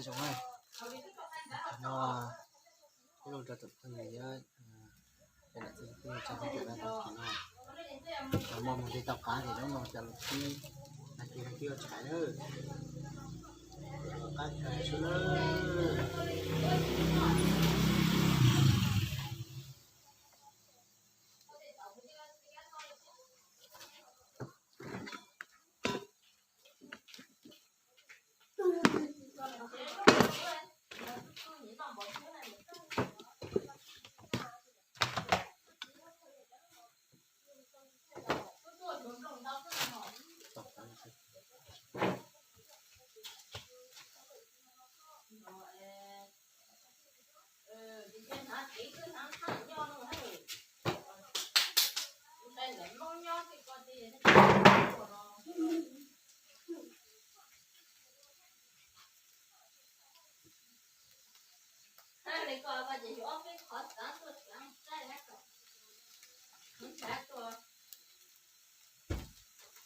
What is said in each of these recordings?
Zoo no, ib lub rau tus phooj ywg thiab cov niam txiv kwv tij tsoom phooj ywg na, tam sim no cov mov mus li tau qab ces lub no cov lus tib, nag kis nag kis ua tshais na, qab tshais xwb na.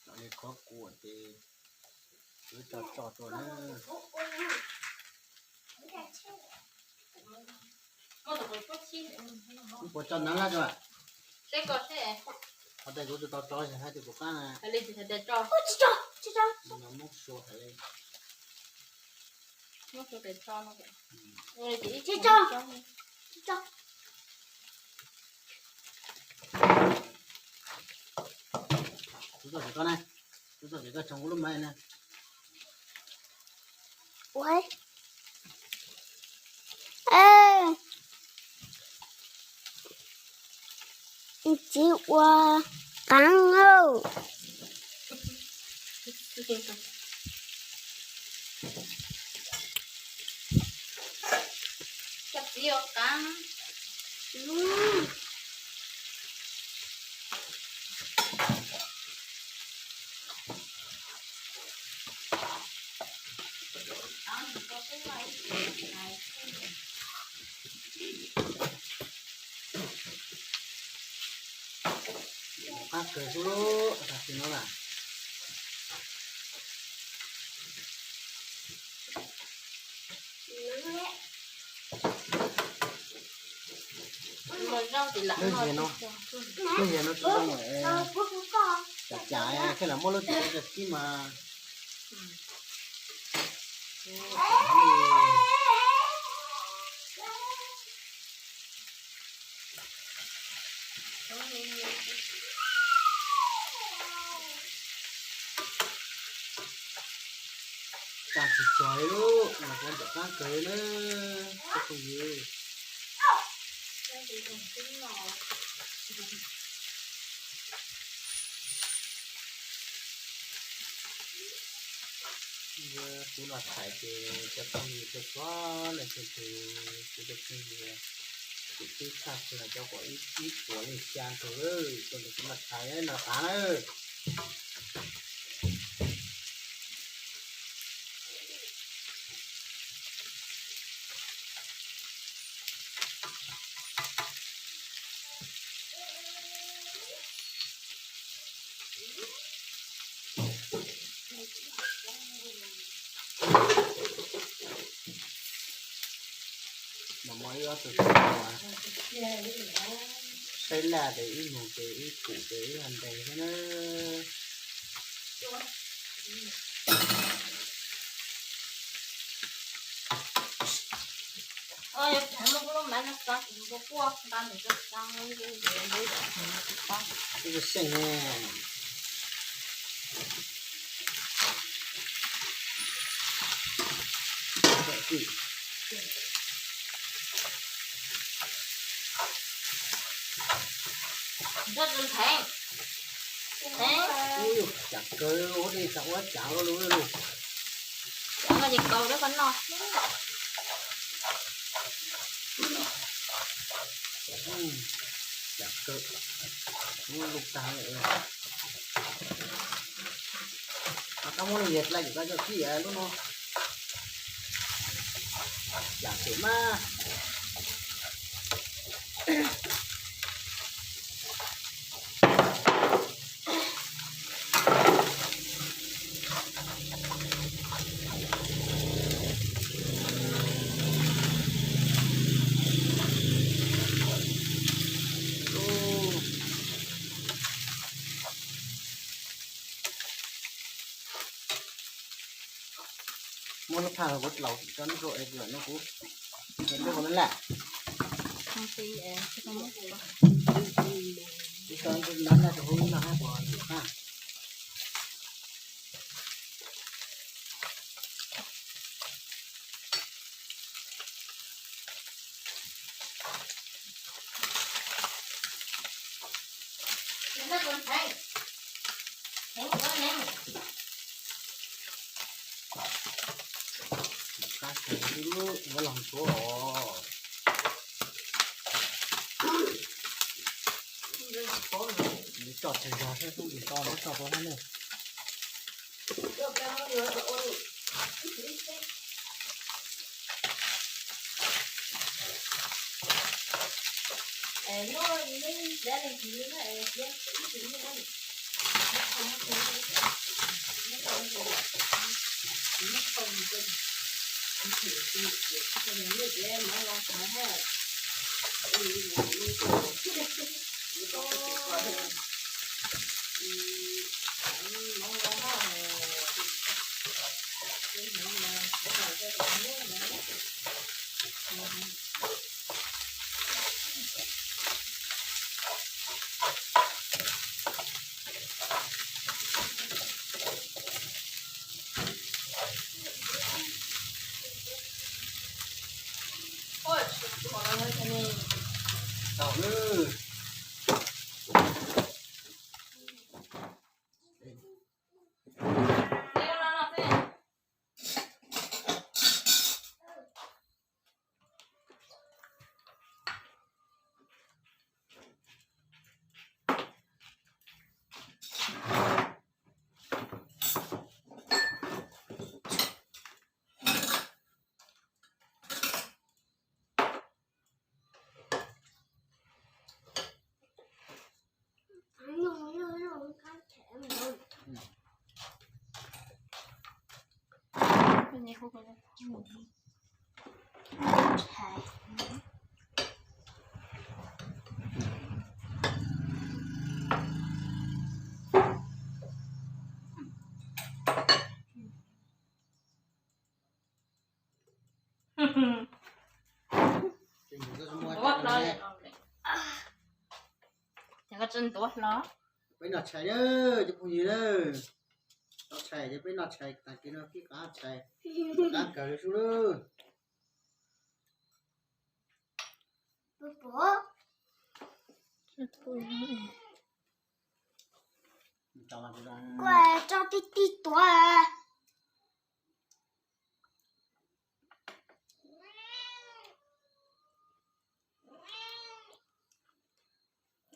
Cov li qhuav kuam ces wb tso tso tuaj na. Wb puas tso nab laj rau? Qhov tias kuv tsis tau tso, hais tias kuv qab na. Tsis tso, tsis tso. Muab sua hais li. Tsis tso, tsis tso. Kuv txog tsis koj na, kuv txog tsis koj tsoom kuv lub maiv na. Ua, txiv ua qab lauj. Cov txiv ua qab. Qab kawg xwb lub, tam sim no na. Lub yias no, lub yias no tsis zoo, cas cas thiaj li muab lub txiv coj kib mas. Tag tsis txog li lub, mas kuv ntawm qab kawg na, phooj ywg. Kuv los thaiv ces cov phooj ywg txhua leej txhua tus, kuv cov phooj ywg, kuv twb tshaj plaws cov kom ib puas leej xya tus lawm, kuv los thaiv no qab lawm. Mas muaj ib ob tug saib laj ces ib nus ces ib pum ces ib hab ntes thiab na. Ib tug seej ne. Ub, cas kawg ua dej tas ua cas ua luaj luaj. Ces kaus rau qhov no. Cas kawg, muab luj tag. Koj muab lub yias dlai ces koj coj kib lub no. Yam phem mas. Muab lub phaj kuv laus tso neb rau es lawm no kuv lub no lawm. Tso nab no rau hauv no hab puas lwm qab. Qab tshais ua los ntxuav os. Tso tshais zog thiab tub nqis to muab tso rau hauv ne. Tau lawm. Ntuav hlo. Ces koj tsis ntuav hlo. Peb noj tshais na, cov phooj ywg na. Tau tshais ces peb noj tshais tag kis no pib qab tshais. Qab kawg li sub lub. Koj tso tib tib tuav.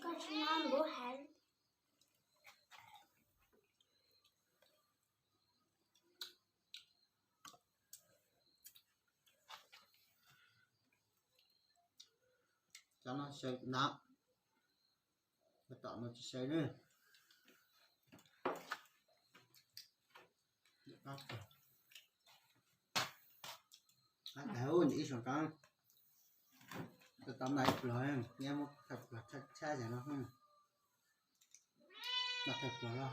Koj tsis noj npuv heev. Cov no xyaw na, cov tom no tsis xyaw na. Qab kawg ib suav kab. Cov tom no ib pluag, neb muab thawj pluag tshab tshab ces no, no thawj pluag los.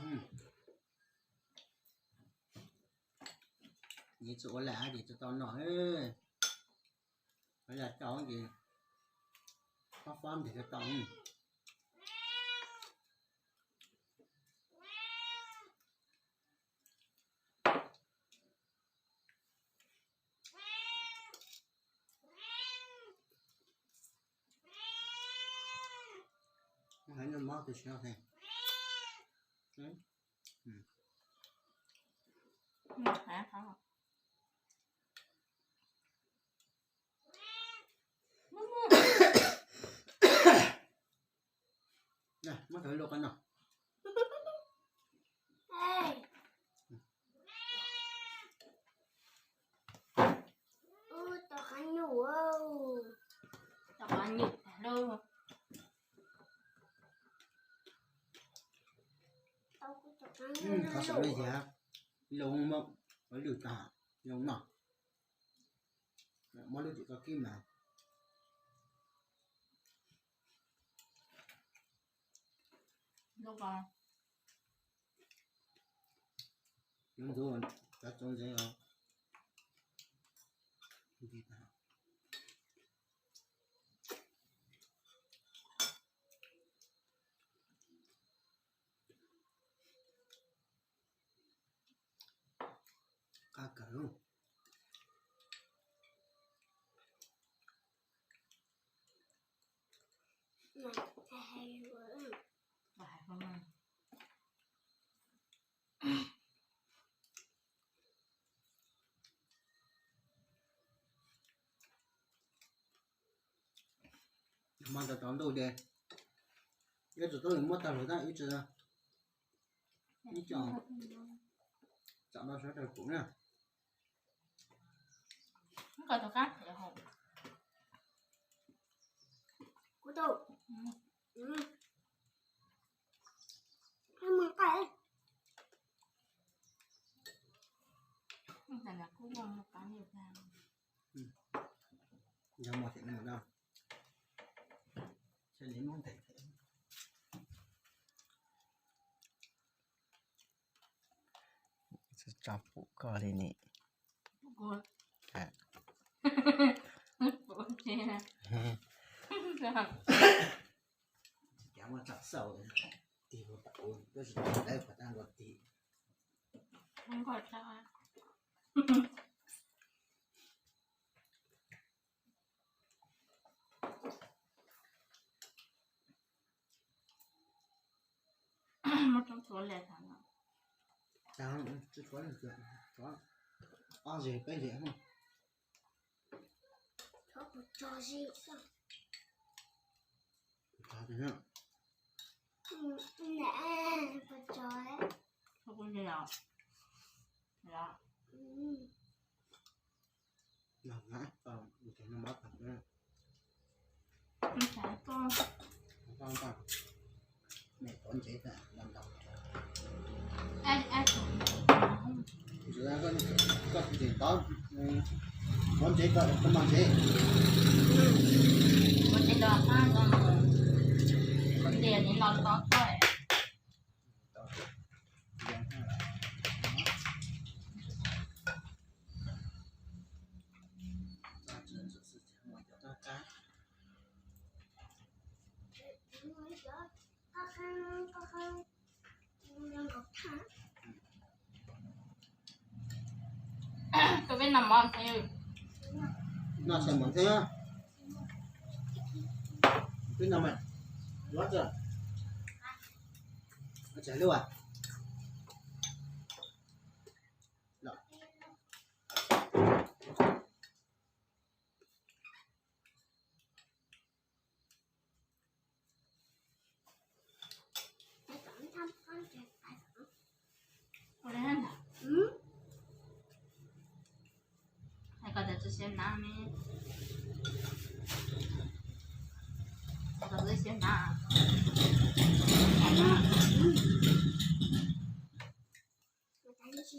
Neb tsis ua lam ces tsis tau noj. Yog coj ces fab fab ntes tau. Heev no mob tus siav heev. Muab tau luaj qab no. Tau qab nyuj tag lauj. Qhov saum no yog loo, lwj tag, loo no. Muab lub twm tau kib mas. Yuav ntxuav cov txuas ntsev os. Hmo ntawd tsaus ntuj ces ib txwm tuaj muab tag lawm tab ib txwm ib co tsam no sawv daws pum na. Yog muaj thiab no mas no, thiaj li muab ntes thiab. Tso pum koj li ni. Tsis muaj tsam xauj, tig hauv pam ub tab sis tab pam tab nkaus tig. Muab tshuav li, tshuav li, ob zeg peb zeg. Koj tsis tov, koj tsev koj, koj maj tsev. Koj tsev los, koj tias nws los tod koj. Koj peb noj mov thiab. Noj tshais mov thiab. Peb noj mas, yuav tso. Tshais lub as. Koj tsis siab na, koj tsis siab na. Koj tsis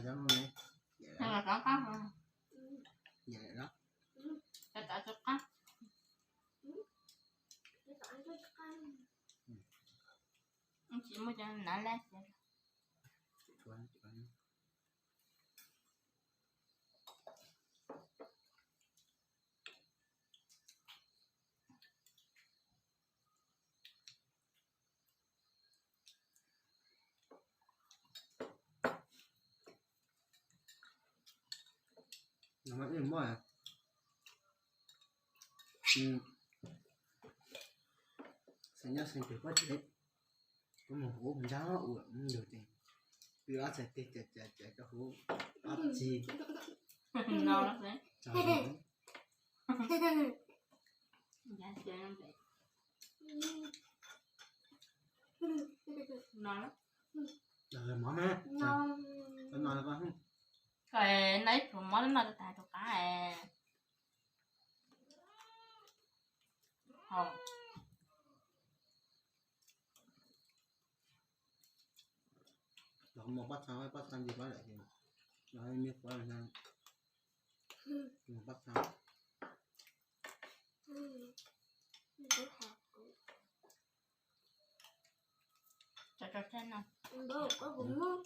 niam no cov no ne. Niam lawm no. Tsis muaj cov nav laj. Mas ib moj, xeem nyob xeem twg pob tsev, kuv mus hu ntag ua ntug tes, pw ob txhais tes cais cais cais rau hauv ob txhais. Mov me, no ib pluag mov no rau qab. Los mus pab txha, pab txha ntsis pab lawm ces los me kuav los pab txha. Tso tso tshab no. Kuv twb tso lawm.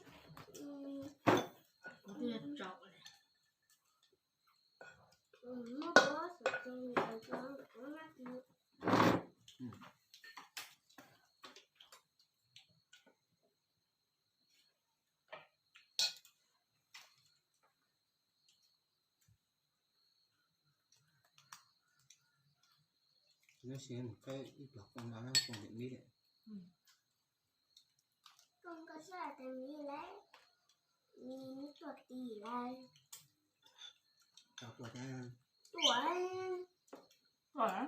Nyob sis mus qab ib pluag koom no koom niam mib lawm. Koom koj sab tes mib lawm, mib tuaj tim lawm. Tau tuaj thiab. Tuaj. Tuaj.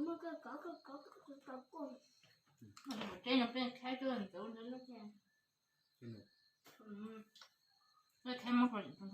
Muaj koj kov koj kov koj kov koj. Tej no peb khab tuaj ntawd ntawd lub thiab. Lub thiab muab rau ntawm tus nrog nrog.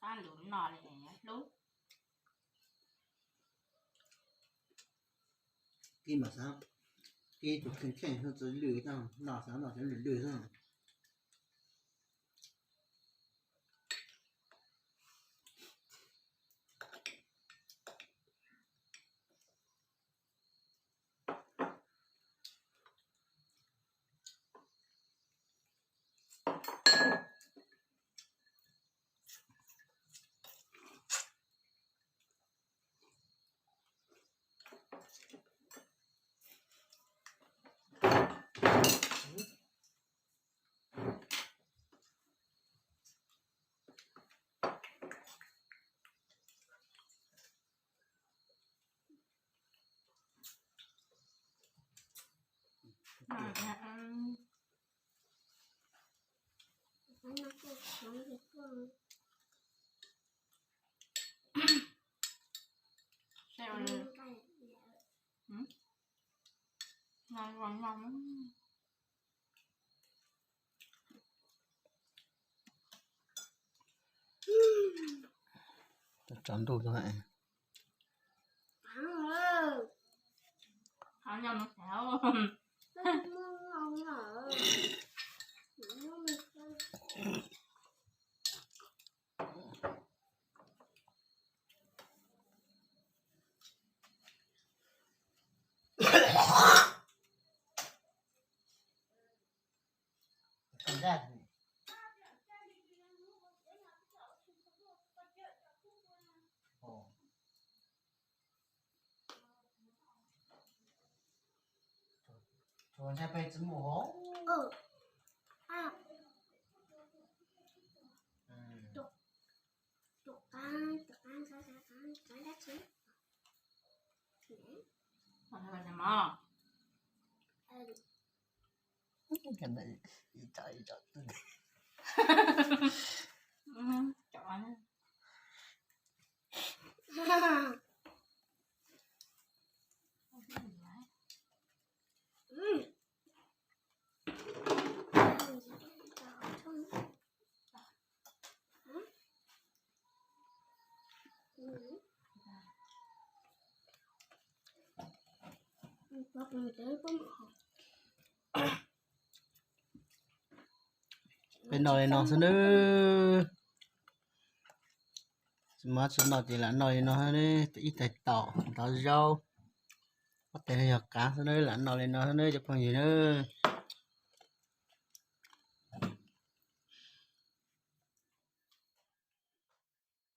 Qab lus no li hlub. Kib mas xav, kib tus kheej kheej xwb txawj lwj, no xav no xav lwj lwj xwb. Tsaus ntuj no. Tsuas ntshai peb tsis muaj hov. Tus qab, tus qab, qab, qab, qab dab tsi? Peb noj li no xwb nawb. Tsis muaj tsis noj ces lam noj li no, ib tais taum ntov zaub, ob tais no yog qav xwb nawb, lam noj li no xwb nawb cov phooj ywg nawb.